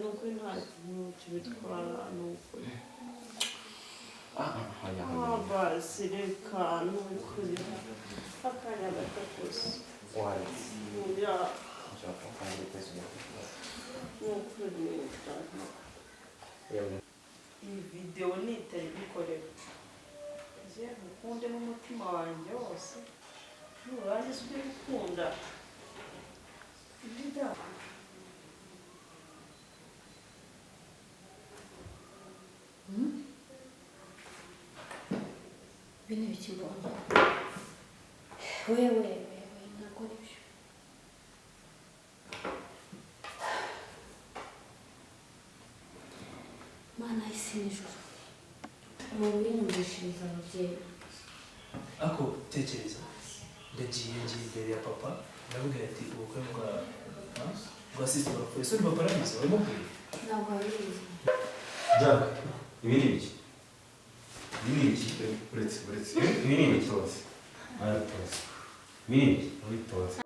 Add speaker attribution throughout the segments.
Speaker 1: Ni ukuri, nta ntacyo bitwara, ni ukuri.
Speaker 2: Ah, oya.
Speaker 1: Ah, basi reka, ni ukuri, akanya gato gusa.
Speaker 2: Waretse.
Speaker 1: Ya.
Speaker 2: Nshaka kandi kwezi.
Speaker 1: Ni ukuri.
Speaker 2: Yewe.
Speaker 1: Iyi videwo nitari gukorera nje mukunde n'umutima wanjye wose, nurangiza ujye gukunda Vida.
Speaker 3: Ibi ni ibiki mbonye? Wewe, wewe, ntabwo ari byo. Mana y'isi n'ijuru, umuntu winyumvishiriza ababyeyi.
Speaker 4: Ariko tekereza, ndagiye, ngiye imbere ya papa, ndamubwira ati ubukwe bwa sister barapfuye. So ni papa arabizi? Wabimubwiye?
Speaker 3: Ntabwo wabizi.
Speaker 5: Jack, ibi ni ibiki? Ibi ni ibiki?
Speaker 6: Uretse, uretse.
Speaker 5: Ibi ni ibiki?
Speaker 6: Witonze. Witonze.
Speaker 5: Ibi ni ibiki?
Speaker 6: Witonze.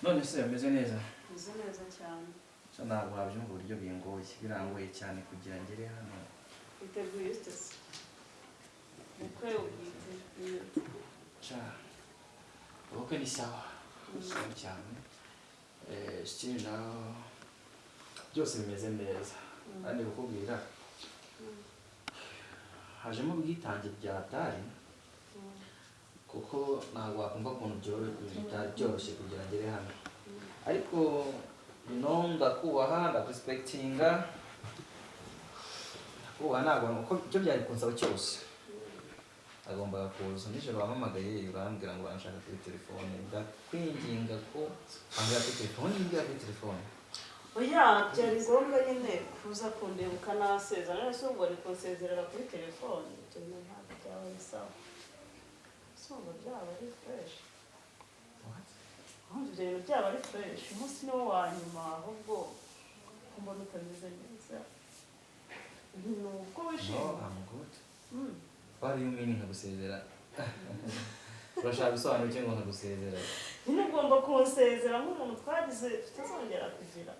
Speaker 2: None se umeze neza?
Speaker 1: Meze neza cyane.
Speaker 2: So ntabwo wabyumva uburyo bingoye, birangoye cyane kugira ngere hano.
Speaker 1: Witeguye ute se? Ubukwe ubwiteguye?
Speaker 2: Sha, ubukwe ni sawa, sawa cyane. Still now byose bimeze neza, kandi kukubwira hajemo ubwitange bya hatari, kuko ntabwo wakumva ukuntu bitari byoroshye kugira ngere hano, ariko ndakubaha, ndakurespectinga, ndakubaha. Ntabwo uko icyo byari kunsaba cyose agombaga kuza. Nijoro wampamagaye urambwira ngo uranshaka kuri telefone, ndakwinginga ko wambwira kuri telefone, mbwira kuri telefone.
Speaker 1: Oya, byari ngombwa nyine kuza kundeba ukanasezera. None se ubwo ari kunsezerera kuri telefone? Ibyo bintu ntabwo byaba ari sawa. Se ubwo byaba ari fresh? Ahubwo ibyo bintu byaba ari fresh? Umunsi ni wo wa nyuma. Ahubwo ko mbona utameze neza, ni uko wishimye?
Speaker 2: No, I'm good. What do you mean nkagusezera? Urashaka gusobanura icyo ngo nkagusezera?
Speaker 1: Nyine ugomba kunsezera nk'umuntu twagize tutazongera kugira.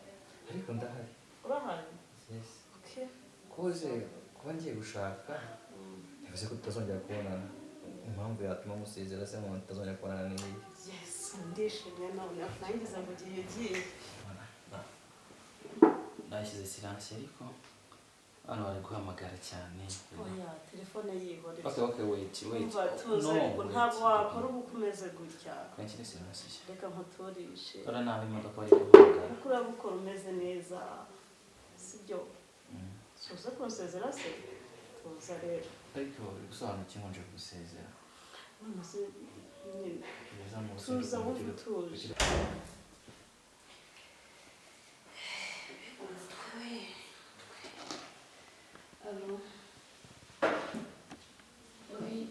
Speaker 2: Ariko ndahari.
Speaker 1: Urahari?
Speaker 2: Yes.
Speaker 1: Okay.
Speaker 2: Koze kuba ngiye gushaka bivuze ko tutazongera kubonana. Impamvu yatuma musezera se ngo tutazongera kubonana ni iyihe?
Speaker 1: Yes, ndishimye none, nangize ngo ugiye ugiye.
Speaker 2: Nashyize silence, ariko hano bari guhamagara cyane.
Speaker 1: Oya, telefone yihorere.
Speaker 2: Okay, wait, wait.
Speaker 1: Umva, tuza.
Speaker 2: No,
Speaker 1: Ariko
Speaker 2: wait.
Speaker 1: ntabwo wakora ubukwe umeze gutya.
Speaker 2: Kanshyire silence.
Speaker 1: Reka nkuturishe.
Speaker 2: Dore nabi imodoka bari guhamagara.
Speaker 1: Kuko urabukora umeze neza, sibyo? Suza kunsezera se, tuza rero.
Speaker 2: Ariko uri gusobanura iki ngo nje kugusezera?
Speaker 1: None se nyine
Speaker 2: Kugeza mu
Speaker 1: tuza, wumve utuje.
Speaker 3: Umutwe. Allo? Oui,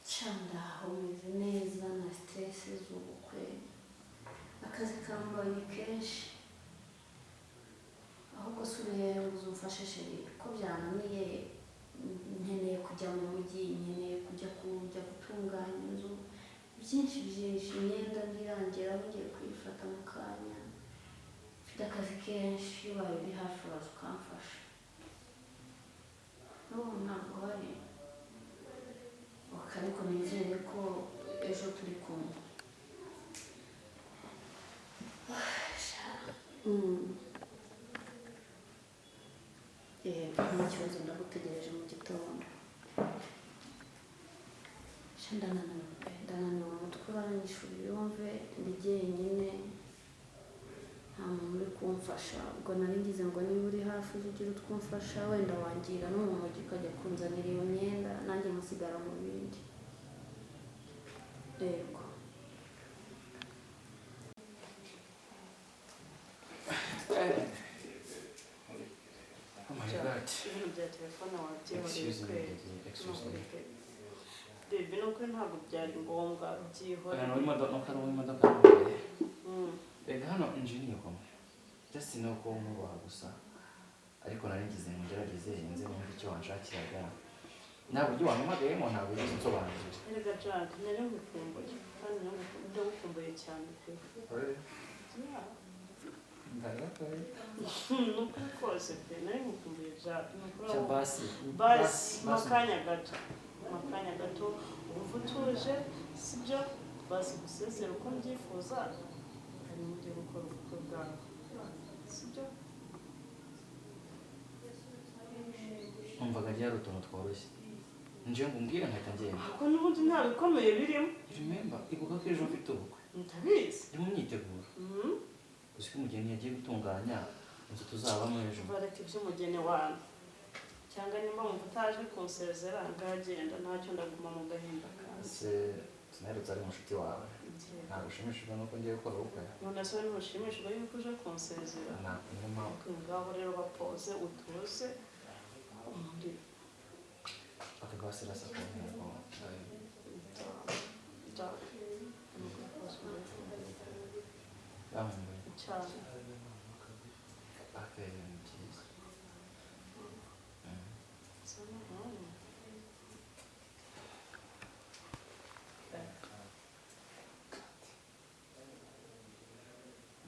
Speaker 3: sha, ndaho, umeze neza na stress z'ubukwe, akazi kambaye kenshi. Ahubwo se urebe ngo uzumfashe chéri, ko byananiye. Nkeneye kujya mu mujyi, nkeneye kujya gutunganya inzu, byinshi byinshi, imyenda ntirangeraho, ngiye kuyifata mu kanya. Mfite akazi kenshi, iyo ubaye uri hafi waza ukamfasha. N'ubu ntabwo uhari? Ok, ariko nizere ko ejo turi kumwe. Yego, nta kibazo, ndagutegereje mu gitondo. Sha, ndananiwe pe, ndananiwe, umutwe uranyishe, ubyumve. Ndi jyenyine, nta muntu uri kumfasha. Ubwo nari ngize ngo niba uri hafi ujye ugira utwumfasha, wenda wangira no mu mujyi ukajya kunzanira iyo myenda, nanjye nkasigara mu bindi. Yego.
Speaker 2: Oh my God.
Speaker 1: Ibintu bya Ibya telefone wabyihoreye
Speaker 2: Excuse me,
Speaker 1: kweri.
Speaker 2: baby, excuse me.
Speaker 1: Baby, ni ukuri ntabwo byari ngombwa, byihoreye.
Speaker 2: Ahantu w'imodoka, nuko ari uw'imodoka ntubaye. Rega hano injiniya kumwe. Just ni uko nkubaha gusa. Ariko nari ngize ngo ngerageze nze numve icyo wanshakiraga. Nta buryo wampamagayemo, ntabwo wigeze unsobanurira.
Speaker 1: Erega Jack, nari ngukumbuye kandi ndagukumbuye cyane pe. Yeah.
Speaker 2: Ndagakore.
Speaker 1: Ni ukuri kose pe, nari ngukumbuye Jack, ni ukuri
Speaker 2: Cya
Speaker 1: aho-
Speaker 2: basi.
Speaker 1: Basi mu kanya gato, mu kanya gato wumva utuje, sibyo? Basi gusezera uko mbyifuza, hanyuma ujye gukora ubukwe bwawe, sibyo?
Speaker 2: Numvaga ryari utuntu tworoshye. Nje ngo umbwire nkahita ngenda.
Speaker 1: Kuko n'ubundi nta bikomeye birimo.
Speaker 2: Remember, ibuka ko ejo mfite ubukwe.
Speaker 1: Ndabizi.
Speaker 2: Ndi mu myiteguro. Uzi ko umugeni yagiye gutunganya inzu tuzabamo ejo.
Speaker 1: Bareka iby'umugeni wawe, cyangwa nimba wumva utaje kunsezera ngagenda, ntacyo, ndaguma mu gahinda kawe.
Speaker 2: Se sinaherutse ari mushuti wawe. Ntabwo ushimishijwe nuko ngiye gukora ubukwe?
Speaker 1: None se wowe ntushimishijwe yuko uje kunsezera?
Speaker 2: Ntabwo, niyo mpamvu.
Speaker 1: Ngaho rero bapoze utuze muri
Speaker 2: Okay, basi rasa ku ntego.
Speaker 1: Jack.
Speaker 2: Bambaye.
Speaker 1: Cyane.
Speaker 2: Okay, ni byiza.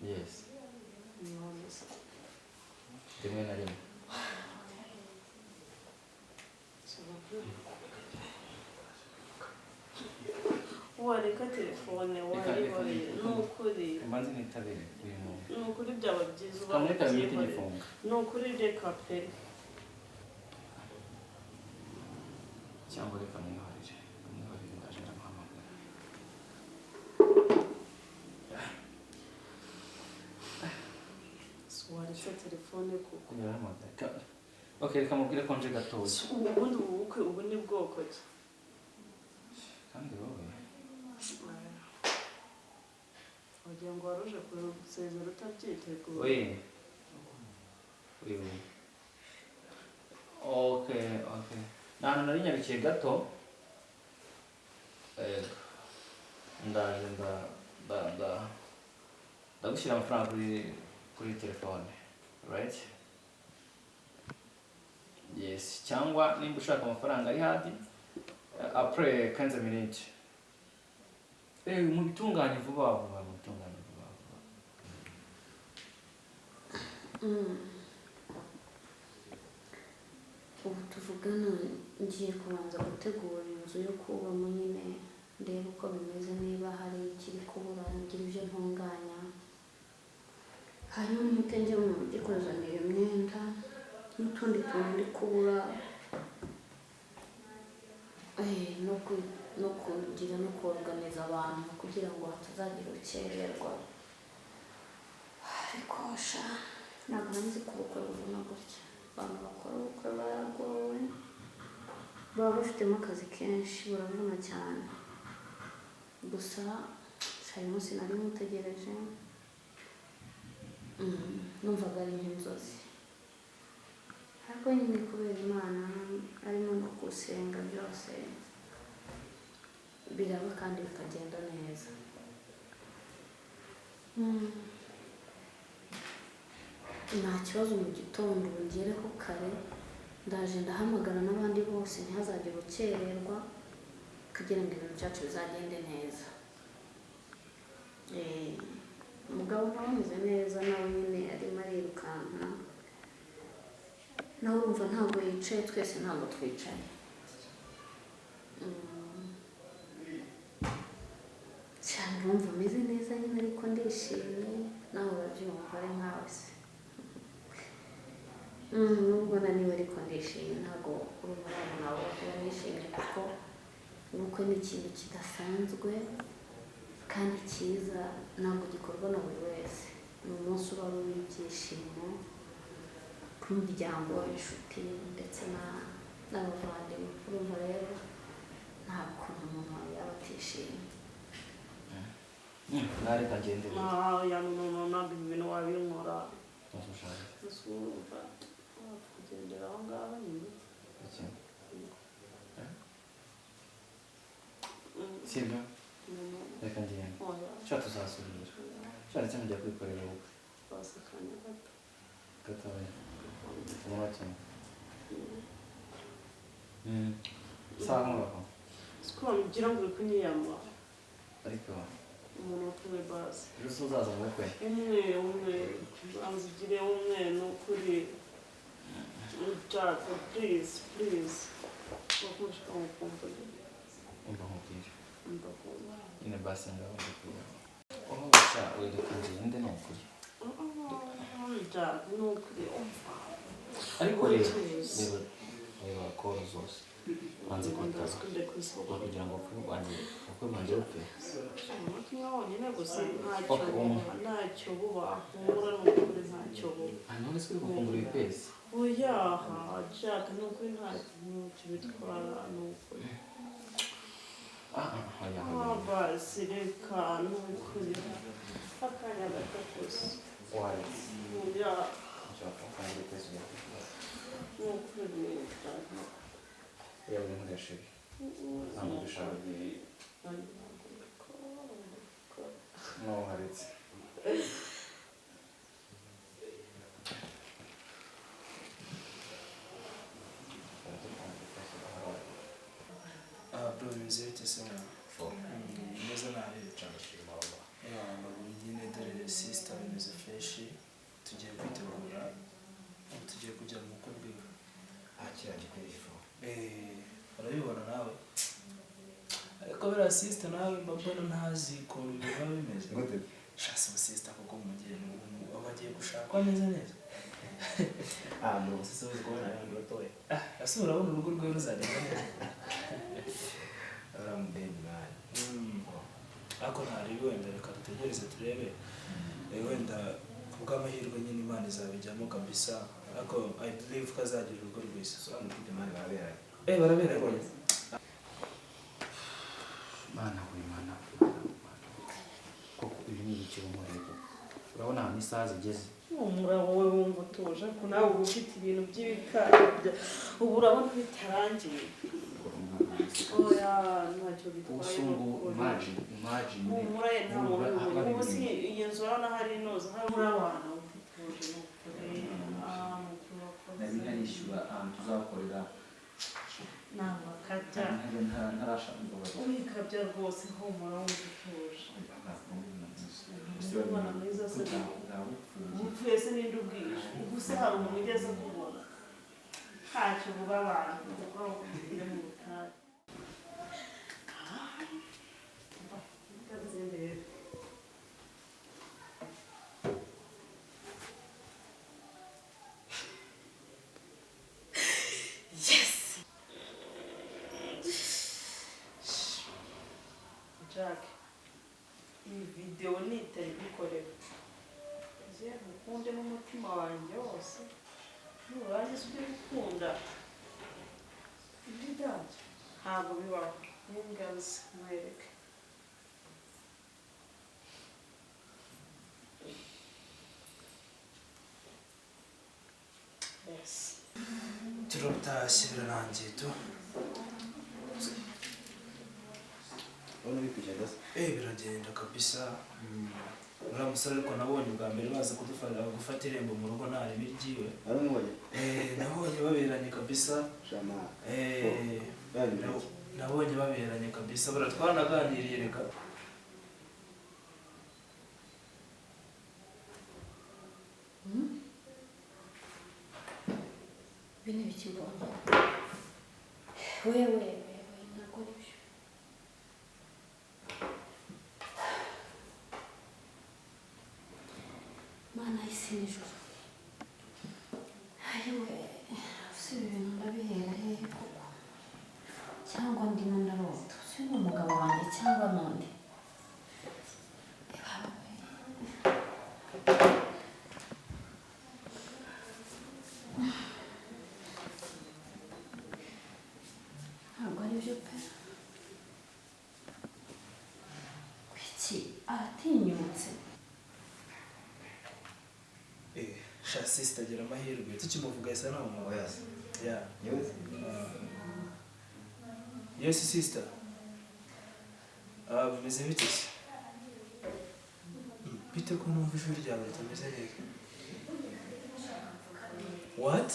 Speaker 2: Yes.
Speaker 1: None se
Speaker 2: Rimwe na rimwe.
Speaker 1: Wareka telefone wayihoreye, ni ukuri.
Speaker 2: Mbanze nitabire uyu muntu.
Speaker 1: Ni ukuri byaba byiza ubaye
Speaker 2: Kamwitabire
Speaker 1: ubyihoreye.
Speaker 2: igifungo.
Speaker 1: Ni ukuri, reka pe.
Speaker 2: Cyangwa reka mwihorere. Mwihorere, ndaje ndamuhamagara.
Speaker 1: Si waretse telefone kuko
Speaker 2: Yahamagara. Okay, reka mubwire ko nje gatoya.
Speaker 1: Si ubundi ubu bukwe ubu ni bwoko ki?
Speaker 2: Kandi wowe
Speaker 1: Wagira ngo wari uje kunsezera utabyiteguye.
Speaker 2: Oui. Oui, oui. Okay, okay. Nta hantu nari nyarukiye gato. Yego. Ndaje nda nda nda ndagushyira amafaranga kuri telefone. Right? Yes, cyangwa nimba ushaka amafaranga ari hadi après 15 minutes. Mubitunganye vuba vuba, mubitunganye vuba vuba.
Speaker 3: Ubu tuvugana ngiye kubanza gutegura inzu yo kubamo nyine, ndebe uko bimeze, niba hari ikiri kubura ngira ibyo ntunganya, hanyuma mpite njya mu mujyi kuzana iyo myenda n'utundi tuntu ndi kubura, no kugira no koruganiza abantu kugira ngo hatazagira ukererwa. Ariko sha ntabwo nari nzi ko ubukwe buvuna gutya. Abantu bakora ubukwe baragowe, baba bafitemo akazi kenshi, buravuna cyane. Gusa sha uyu munsi nari nywutegereje, numvaga ari nk'inzozi, ariko nyine kubera Imana harimo no gusenga byose biraba kandi bikagenda neza. Nta kibazo, mu gitondo ngereho kare, ndaje ndahamagara n'abandi bose ntihazagire ukererwa kugira ngo ibintu byacu bizagende neza. Umugabo nawe ameze neza, nawe nyine arimo arirukanka, nawe urumva ntabwo yicaye, twese ntabwo twicaye. Cyane urumva ameze neza nyine, ariko ndishimye, nawe urabyumva ari nkawe se. Nubwo naniwe ariko ndishimye, ntabwo urumva ntabwo nabura kuba nishimye, kuko ubukwe ni ikintu kidasanzwe kandi cyiza, ntabwo gikorwa na buri wese. Ni umunsi uba ari uw'ibyishimo ku miryango, inshuti ndetse n'abavandimwe. Urumva rero nta kuntu umuntu yaba atishimye.
Speaker 2: Nareka ngende rero.
Speaker 1: Ya, no, no, no, ntabwo ibi bintu wabinkora.
Speaker 2: Ntushaka.
Speaker 1: Ese urumva wapfa kugendera aho ngaho nyine?
Speaker 2: Sibyo? Reka ngende. Sha tuzasubira. Sha ndetse mujya kwikorera ubukwe.
Speaker 1: Basi akanya gato.
Speaker 2: Gatoya. Umunota umwe. Sawa nkubako.
Speaker 1: Siko wabigira ngo uri kunyiyama.
Speaker 2: Ariko
Speaker 1: Umunota umwe basi.
Speaker 2: ejo uzaza mu bukwe.
Speaker 1: Umwe umwe banzigire umwe ni ukuri. Jack, please, please. Wakumshika ngukumbuye.
Speaker 2: Umva nkubwire.
Speaker 1: Ndakunda.
Speaker 2: Nyine basi ngaho ndakwiye. Oh, sha wereka ngende ni ukuri.
Speaker 1: Jack, ni ukuri umva.
Speaker 2: Ariko reba, reba, reba koro zose. Banze kwitaba. Kugira ngo ubukwe bwanjye bupfe.
Speaker 1: Umunota umwe wonyine gusa ntacyo buba. Humura ni ukuri ntacyo buba.
Speaker 2: None se uri gufungura ibipesi?
Speaker 1: Oya, Jack, ni ukuri ntacyo bitwara, ni ukuri. Basi reka ni ukuri. Akanya gato gusa.
Speaker 2: Waretse.
Speaker 1: Oya.
Speaker 2: Nshaka gufungura ibipesi ujya kwitaba.
Speaker 1: Ni ukuri Jack.
Speaker 2: Oya, uri nkoresha ibi. Ntabwo ubishaka. No, waretse.
Speaker 4: Bro, bimeze bite se mwana? Bimeze nabi. Nyine dore sister bimeze fresh, tugiye kwitegura, tugiye kujya mu bukwe bwiwe. Urabibona nawe. Ariko buriya sister nawe mba mbona ntazi ukuntu biba bimeze. Shasi ubu sister kuko umugeni aba agiye gushakwa neza neza. Ese urabona urugo rwe ruzagenda neza. Ariko ntaribi wenda reka dutegereze turebe. Wenda kubw'amahirwe nyine Imana izabijyamo kabisa. Ariko I believe ko azagira urugo rwiza. Baraberanye.
Speaker 2: Mana we, mana, mana. Koko ibi ni ibiki unkoreye koko? Urabona ahantu isaha zigeze.
Speaker 1: Humura wowe wumva utuje ariko nawe uba ufite ibintu by'ibikabyo. Ubu urabona bitarangiye. Oya, ntacyo bitwaye.
Speaker 2: Ubu imagine, imagine.
Speaker 1: Humura ye nta muntu ubonye. Ubu si iyi nzu urabona hari inoze, hari abantu utuje ni ukuri.
Speaker 5: Nari ntarishyura ahantu tuzakorera.
Speaker 1: Ntabwo akajya.
Speaker 5: Ntarashaka imbabazi.
Speaker 1: Wikabya rwose humura wumva utuje. Umwana mwiza se upfuye se ninde ubwije? Ubu se hari umuntu ugeze kubona? Ntacyo buba abantu kuko ugire mu butayu. Yes! Jack, iyi video nitari gukorera. Ngiye ngukunde n'umutima wanjye wose. Nurangiza ujye gukunda. Ibyo ntabwo bibaho. N'ingazi mwereke. Yes.
Speaker 4: Turatashye birarangiye tu.
Speaker 5: Urabona biri kugenda se?
Speaker 4: Biragenda kabisa. Uriya musore ariko nabonye bwa mbere baza kudufata gufata irembo mu rugo nta ribi ryiwe.
Speaker 5: Waramubonye?
Speaker 4: Nabonye baberanye kabisa.
Speaker 5: Shama.
Speaker 4: Nabonye baberanye kabisa. Baratwanaganiriye reka.
Speaker 3: Ibi ni ibiki mbonye? Wewe ntabwo ari byo. Mana y'isi n'ijuru. Ayiwe, si ibi bintu ndabihera hehe koko? Cyangwa ndimo ndarota? Si ni umugabo wanjye cyangwa n'undi? Ntabwo ari byo pe. Kuki aratinyutse?
Speaker 4: Sha sister agira amahirwe tukimuvuga isa naho mu
Speaker 5: Oya.
Speaker 4: Yeah.
Speaker 5: Yes.
Speaker 4: Yes sister. Bimeze bite se? Bite ko numva ijwi ryawe ritameze neza? What?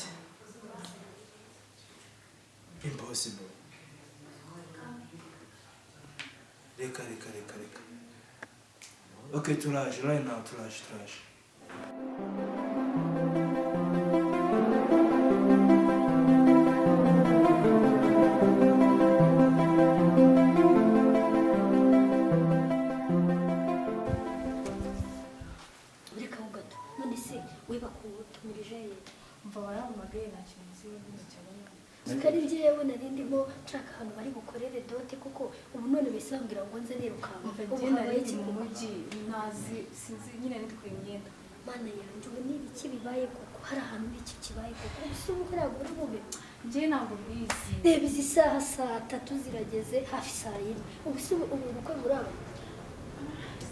Speaker 4: Impossible. Reka reka reka reka. Okay, turaje right now, turaje turaje.
Speaker 7: Reka ho gato. None se we bakutumirije?
Speaker 8: Umva, warampamagaye, nta kintu nzi cyabona.
Speaker 7: Sikari njyewe nari ndimo nshaka ahantu bari bukorere dot, kuko ubu none bisambwira ngo nze nirukanka.
Speaker 8: Umva,
Speaker 7: Ubu
Speaker 8: njye
Speaker 7: habaye
Speaker 8: nari
Speaker 7: iki
Speaker 8: mu
Speaker 7: koko?
Speaker 8: mujyi, ntazi, sinzi nyine, ndi kureba imyenda.
Speaker 7: Mana yanjye, ubu ni ibiki bibaye koko? Hari ahantu iki kibaye koko? Ubu se ubukwe ntabwo buri bube?
Speaker 8: Njye ntabwo mbizi.
Speaker 7: Reba izi saha, 3:00 zirageze, hafi 4:00. Ubu se ubu bukwe buraba?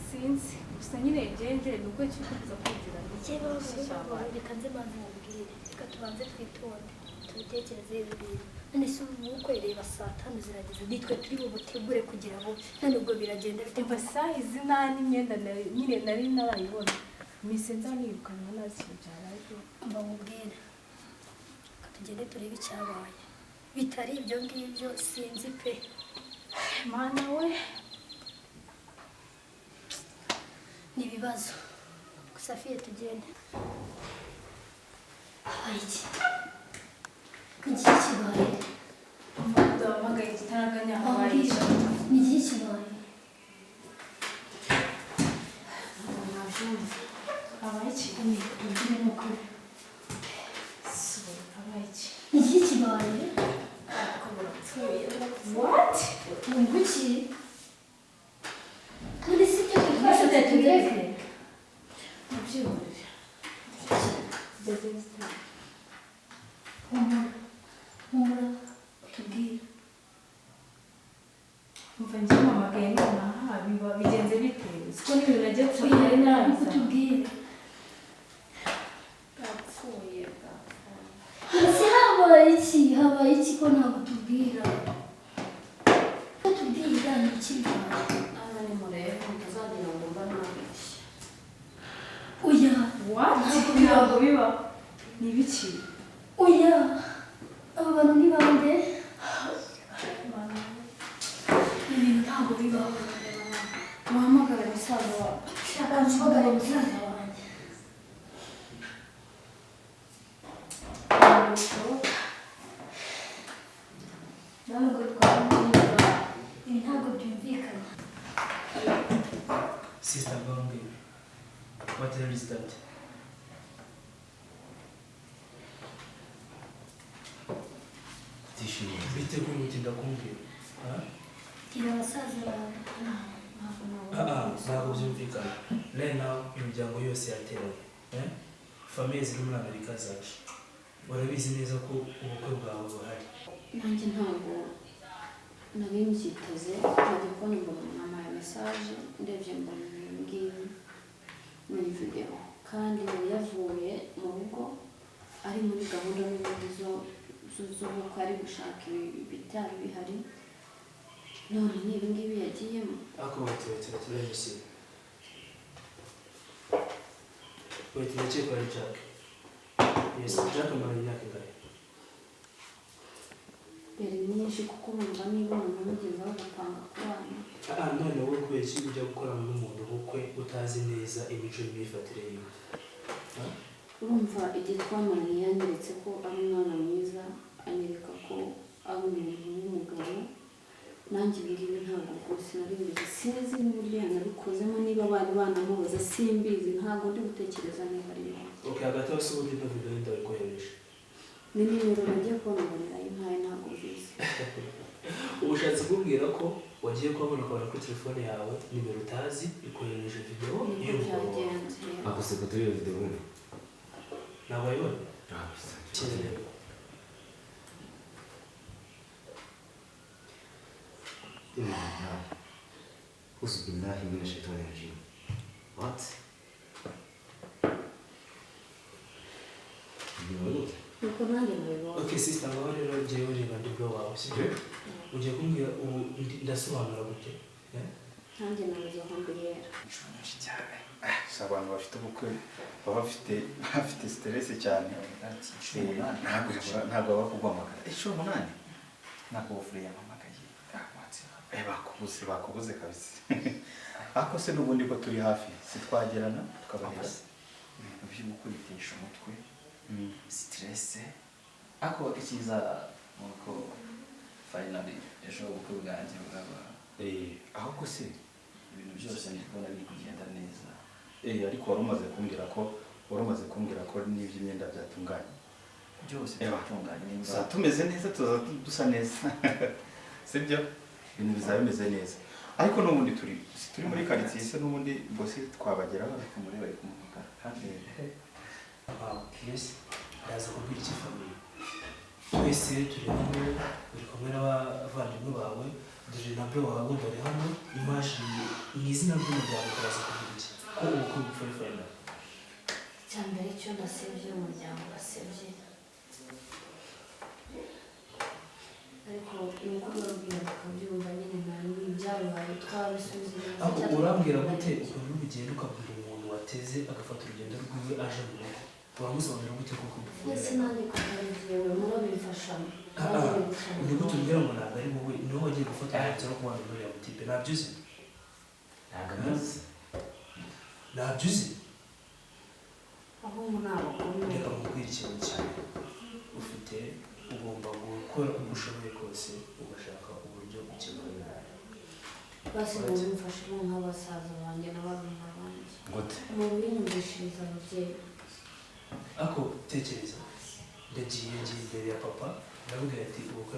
Speaker 8: Sinzi, gusa nyine njye nje ni uko cyo kuza kwinjira.
Speaker 7: Njyewe bavuga, reka nze manze mubwire, reka tubanze twitonde tubitekereze ibi bintu. None se ubu bukwe, reba 5:00 zirageze, nitwe turi bubutegure kugira ngo none ubwo biragenda bite?
Speaker 8: Umva, saa izi nta n'imyenda nyine nari narayibona, mise nza nirukanwa, ntazi ikintu cyabaye pe.
Speaker 7: Mba mubwire, reka tugende turebe icyabaye, bitari ibyo ngibyo sinzi pe.
Speaker 8: Mana we!
Speaker 7: Ni ibibazo gusa. Fiye, tugende. Habaye iki? Ni iki kibaye?
Speaker 8: Ndahamagaye igitaraganya, habaye iki?
Speaker 7: Ni iki kibaye?
Speaker 3: Nabyumva.
Speaker 8: Habaye iki?
Speaker 7: Tubwire ni ukuri.
Speaker 8: Habaye iki?
Speaker 7: Ni iki kibaye?
Speaker 8: What?
Speaker 7: Wumva iki? None si ibyo twashatse tubireke?
Speaker 8: Mubyihorere, byagenze bite?
Speaker 7: Humura, humura, tubwire.
Speaker 8: Umva, njye mpamagaye nonaha, biba bigenze bite? Siko n'ibintu nagiye gushaka nari narabizanye.
Speaker 7: Tubwire.
Speaker 3: Bwapfuye, bwapfuye.
Speaker 7: Ese habaye iki? Habaye iki ko ntabwo tubwira? Ko tubwira, ni iki bibaye?
Speaker 3: Hano nimurebe mutazagira ngo mba nabeshye.
Speaker 7: Oya.
Speaker 8: What? Ntabwo biba, ni ibiki?
Speaker 7: Oya, aba bantu ni bande? Ibintu ntabwo bibaho.
Speaker 3: Muhamagare musaza wawe.
Speaker 7: Shaka mpamagare musaza wanjye.
Speaker 3: Ntabwo bishoboka nawe ngo twamwiba.
Speaker 7: Ibi ntabwo byumvikana.
Speaker 4: Sister Bambi, what the hell is that?
Speaker 5: Kutishimira.
Speaker 4: Bite ko gutinda kumbwira? Ha?
Speaker 7: Bwira abasaza bawe.
Speaker 4: Ah ah, ntabwo byumvikana. Right now imiryango yose yateranye. Eh? Famille ziri muri Amerika zaje. Urabizi neza ko ubukwe bwawe buhari.
Speaker 3: Nanjye ntabwo nari mbyiteze. Najya kubona mbona umuntu ampaye message, ndebye mbona ibi ngibi muri video, kandi yari yavuye mu rugo ari muri gahunda n'ubundi z'ubukwe, ari gushaka ibi bitari bihari, none ni ibi ngibi yagiyemo.
Speaker 4: Ako wait, wait, wait, let me see. Wait, ndakeka ari Jack. Yes, Jack amara imyaka ingahe?
Speaker 3: Yari myinshi, kuko urumva niba umuntu amugezaho gupanga kubana.
Speaker 4: Ah, none wowe kubera iki ujya gukorana n'umuntu ubukwe utazi neza imico n'imyifatire yiwe?
Speaker 3: Urumva, igihe twamaranye yanyeretse ko ari umwana mwiza, anyereka ko ari umuntu w'umugabo. Nanjye ibi ngibi ntabwo rwose nari mbizi, sinzi n'uburyo yanabikozemo, niba bari banamubaza simbizi, ntabwo ndi gutekereza niba ari we.
Speaker 4: Okay, hagati aho se ubundi ino video ndabikohereje?
Speaker 3: Ni nimero nagiye kubona ngo narayimpaye, ntabwo mbizi.
Speaker 4: Ubushatse kubwira ko wagiye kubabona ukabona kuri telefone yawe nimero utazi ikohereje video
Speaker 3: Niko
Speaker 4: y'umugabo wawe?
Speaker 3: byagenze.
Speaker 5: Ako se ko turi iyo video ubundi?
Speaker 4: Ntabwo wayibona?
Speaker 5: Ah, bisa.
Speaker 4: Kirareba.
Speaker 5: Inna lillahi. Uzu billahi minash shaitani rajim. What? Ni gute?
Speaker 3: Nuko nanjye nabibonye.
Speaker 4: Okay sister, ngaho rero ngewe reba ndi bro wawe, sibyo? Ugiye kumbwira ubu ndasobanura gute? Eh?
Speaker 3: Nanjye nabuze aho mbihera.
Speaker 2: Inshuro nyinshi cyane.
Speaker 6: Si abantu bafite ubukwe baba bafite stress cyane.
Speaker 2: Ati inshuro 8.
Speaker 6: Ntabwo baba kuguhamagara. Inshuro 8?
Speaker 2: Ntabwo bufure yampamagaye.
Speaker 6: Bakubuze kabisa. Ako se n'ubundi ko turi hafi sitwagerana tukabahera.
Speaker 2: Ibintu by'ubukwe bitesha umutwe. Stress. Ako ikiza nuko finally ejo ubukwe bwanjye bwaba.
Speaker 6: Ahubwo se
Speaker 2: ibintu byose ndi kubona biri kugenda neza.
Speaker 6: Ariko wari umaze kumbwira ko n'iby'imyenda byatunganye.
Speaker 2: Byose byatunganye nimba.
Speaker 6: Tumeze neza tuza dusa neza. Sibyo? Ibintu bizaba bimeze neza. Ariko n'ubundi turi muri quartier se n'ubundi bosi twabageraho
Speaker 2: ariko muri bari kumuhamagara kandi
Speaker 4: yes ndaza kubwira iki family. Twese turi hano uri kumwe n'abavandimwe bawe dore na bro wawe bari hano image mu izina ry'umuryango turaza kuvuga iki ko ubukwe bupfuye final.
Speaker 3: Icyambere cyo ndasebye umuryango wasebye. Ariko nuko babwira bakabyumva nyine nta ibyabaye twabisubiza.
Speaker 4: Aho urambwira gute ukuntu ugenda ukabwira umuntu wateze agafata urugendo rwiwe aje mu rugo uramusobanurira gute koko?
Speaker 3: Ese nanjye kutabibyewe murabimfashamo.
Speaker 4: Ni gute umbwira ngo ntabwo ari wowe ni wowe wagiye gufata umwanzuro wo kubana n'uriya mutipe ntabyo uzi?
Speaker 2: Ntabwo abizi.
Speaker 4: Ntabyo uzi?
Speaker 3: Ahubwo ni abagome.
Speaker 4: Reka nkubwire ikintu kimwe ufite ugomba gukora uko ushoboye kose ugashaka uburyo ukemura ibintu.
Speaker 3: Basi mubimfashemo nk'abasaza banjye na barumuna banjye.
Speaker 6: Gute?
Speaker 3: Mubinyumvishirize ababyeyi.
Speaker 4: Ako tekereza ndagiye ngiye imbere ya papa ndamubwira ati ubukwe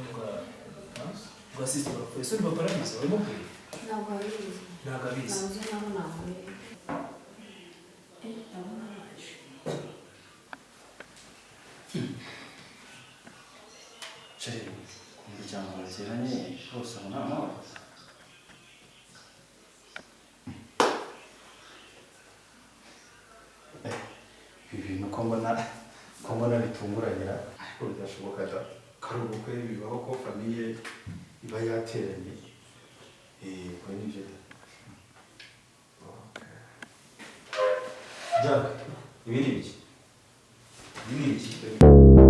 Speaker 4: bwa sister bapfuye. Ese papa arabizi wabimubwiye?
Speaker 3: Ntabwo abizi.
Speaker 4: Ntabwo abizi.
Speaker 3: Ntabwo naho nahuye. Ndabona baje.
Speaker 2: Chere ku muryango bateranye bose mu nama.
Speaker 6: Ibintu ko mbona bitunguranyira ariko bidashoboka da. Kari ubukwe bibaho ko famille iba yateranye. Ko nibyo da. Jack, ibi ni ibiki? Ibi ni ibiki?